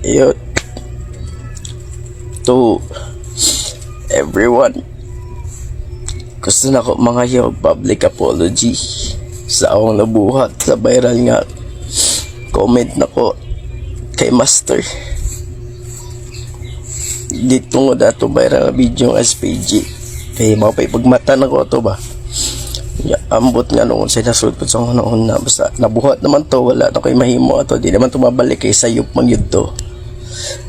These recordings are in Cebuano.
Ayun. To everyone. Gusto nako mangayo public apology sa akong nabuhat sa viral nga comment nako kay Master. Di tungod ato viral nga video ng SPG. Kay mao pa'y pagmata nako ato ba. Ya, ambot nga noon sa nasud sa noon na basta nabuhat naman to, wala na ko'y mahimo ato, di naman to mabalik kay sayop man gyud to.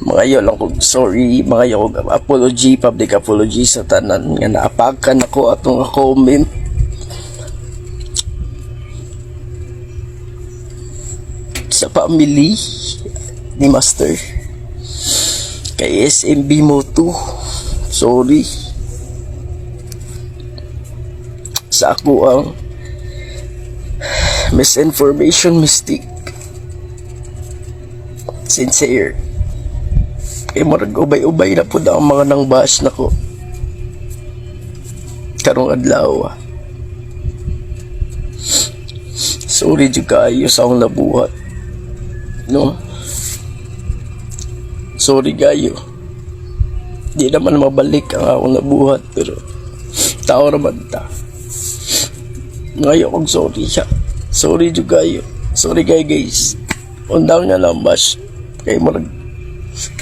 Mangayo lang kog sorry, mangayo kog apology, public apology sa tanan nga naapakan ako atong comment sa family ni Master, kay SMB Moto. Sorry sa ako ang misinformation, mistake, sincere kay murag ubay-ubay na pud ang mga nang bash nako karong adlaw. Sorry jud kaayo sa akong nabuhat, no? Sorry kayo. Di naman mabalik ang akong nabuhat, pero tao naman ta. Ngayon kong sorry siya. Sorry jud kayo. Sorry kayo, guys. Undang nga lang bash. Kay murag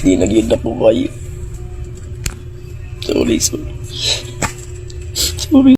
di na gyud na po kayo. Sorry, sorry. Sorry.